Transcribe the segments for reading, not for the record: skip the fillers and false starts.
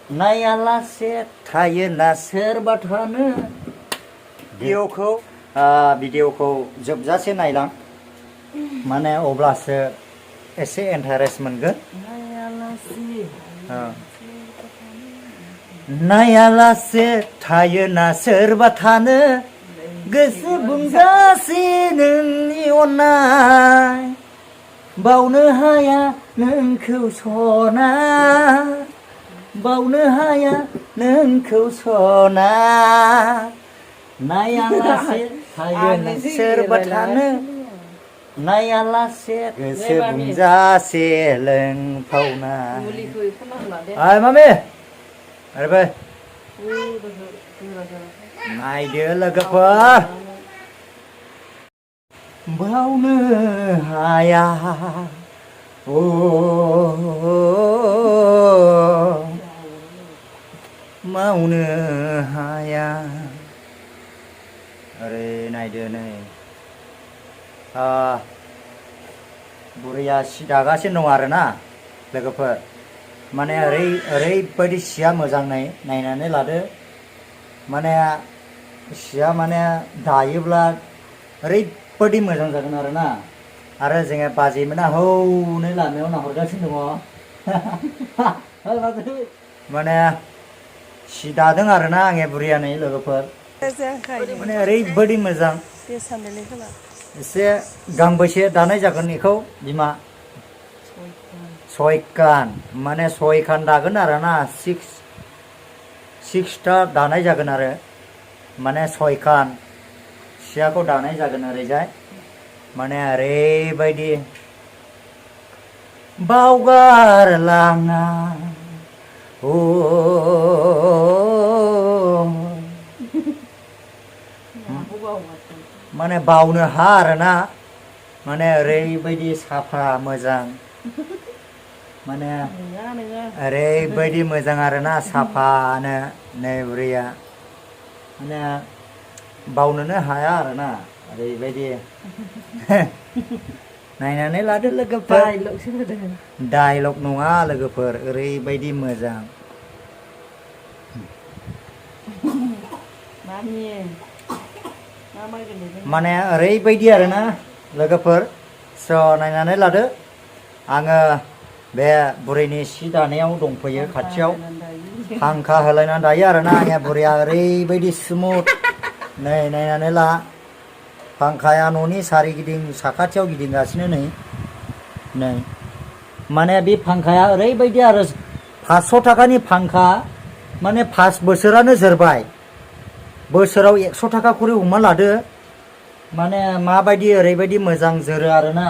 नायालासे थायोना सोरबा थानो भिडिअखौ जोबजासे नायलां माने अब्लासो एसे इन्टारेस्ट मोनगोन नायालासे थायोना सोरबा थानो गोसो बुंजासे नोंनि अननाय बावनो हाया नोंखौ सना बावनो हाया नोंखौ सना नायालासे थायोना सोरबा थानो नायालासे गोसो बुंजासे लोंफावना आय मामि आरे नायदो लोगोफोर बावनो हाया मावनो हाया ओरै नायदो नै बुरैया सि दागासिनो दं आरोना लोगोफोर माने ओरैबायदि सिया मोजां नायनानै लादो माने सिया माने दायोब्ला ओरैबायदि मोजां जागोन आरोना आरो जोङो बाजैमोना हौनै लामायाव नाहरगासिनो दङ माने सि दादों आरोना आंनि बुरैया नै लोगोफोर माने ओरैबायदि मोजां एसे गांबेसे दानाय जागोन बेखौ बिमा सयखान माने सयखान दागोन आरोना सिक्सथा दानाय जागोन आरो माने सयखान सियाखौ दानाय जागोन ओरैजाय माने ओरैबायदि बावगारलाङा माने बावनो हा आरोना माने ओरैबायदि साफा मोजां माने ओरैबायदि मोजां आरोना साफानो नै बुरैया माने बावनोनो हाया आरोना ओरैबायदि नायनानै लादो लोगोफोर डायलग नङा लोगोफोर ओरैबायदि मोजां माने ओरैबायदि आरोना लोगोफोर स' नायनानै लादो आङो बे बुरैनि सि दानायाव दंफैयो खाथियाव फांखा होलायनानै दायो आरोना आंनि बुरैया ओरैबायदि स्मुथ नै नायनानै ला फांखाया न'नि सारिगिदिं साखाथियाव गिदिंगासिनो नै माने बे फांखाया ओरैबायदि आरो 500 थाखानि फांखा माने 5 बोसोरानो जोरबाय बोसोराव 100 थाखा खरि हमना लादो माने माबायदि ओरैबायदि मोजां जोरो आरोना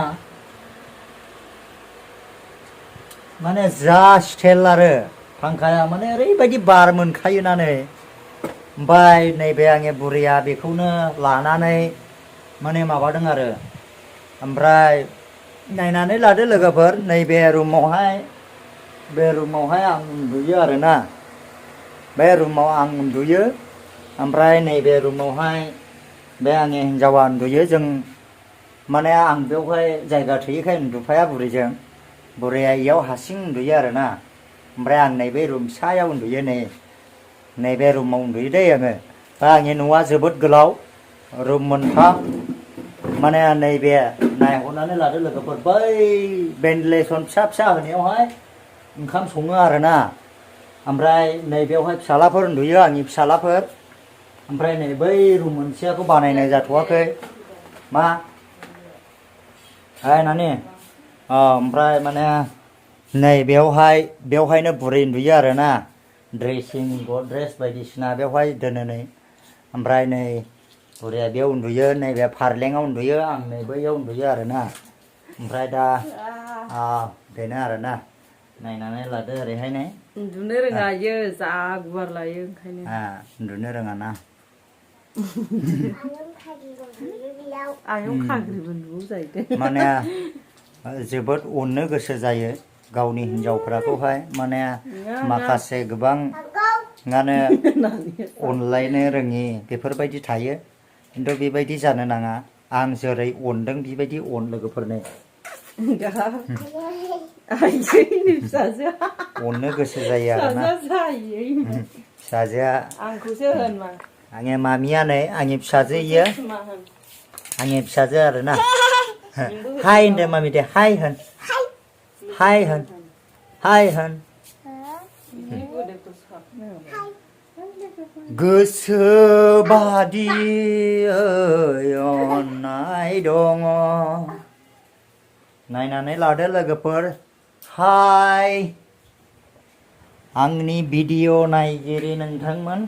माने जा स्टाइल आरो फांखाया माने ओरैबायदि बार मोनखायोना नै ओमफ्राय नैबे आंनि बुरैया बेखौनो लानानै माने माबादों आरो ओमफ्राय नायनानै लादो लोगोफोर नैबे रुमावहाय आं उन्दुयो आरोना बे रुमाव आं उन्दुयो ओमफ्राय नैबे रुमावहाय बे आंनि हिन्जावा उन्दुयो जों माने आं बेवहाय जायगा थोयैखाय उन्दुफाया बुरैजों बुरैया इयाव हारसिं उन्दुयो आरोना ओमफ्राय आं नैबे रुम फिसायाव उन्दुयो नैबे रुमाव उन्दुयो दै आङो आंनि न'आ जोबोद गोलाव रुम मोनथाम माने नैबे नायहरनानै लादो लोगोफोर बै भेन्टिलेसन फिसा होनायावहाय ओंखाम सङो आरोना ओमफ्राय नैबेयावहाय फिसालाफोर उन्दुयो आंनि फिसालाफोर ओमफ्राय नै बै रुम मोनसेयाखौ बानायनाय जाथ'वाखै मा नानि ओमफ्राय माने नै बेवहायनो बुरै उन्दुयो आरोना ड्रेसिं गद्रेज बायदिसिना बेवहाय दोनो नै ओमफ्राय नै बुरैया बेयाव उन्दुयो नैबे फारलेङाव उन्दुयो आं नै बैयाव उन्दुयो आरोना ओमफ्राय दा बेनो आरोना नायनानै लादो ओरैहाय नै उन्दुनो रोङा इयो जा गुवार लायो ओंखायनो उन्दुनो रोङा ना आयं खाग्रिबो नुयो जाहैदों माने जोबोद अननो गोसो जायो गावनि हिन्जावफोरखौहाय माने माखासे गोबाङानो अनलायनो रोङि बेफोरबायदि थायो खिन्थु बेबायदि जानो नाङा आं जेरै अनदों बेबायदि अन लोगोफोरनो आइनि फिसाजोआ अननो गोसो जायो आरोना फिसाजोआ जायो फिसाजोआ आंखौसो होन मा आंनि मामिया नै आंनि फिसाजो इयो मा होन आंनि फिसाजो आरोना हाय होनदो मामि दे हाय होन हाय होन हाय होन बिदि गोदोखौ साबनो गोसो बादियै अननाय दङ नायनानै लादो लोगोफोर हाय आंनि भिडिअ नायगिरि नोंथांमोन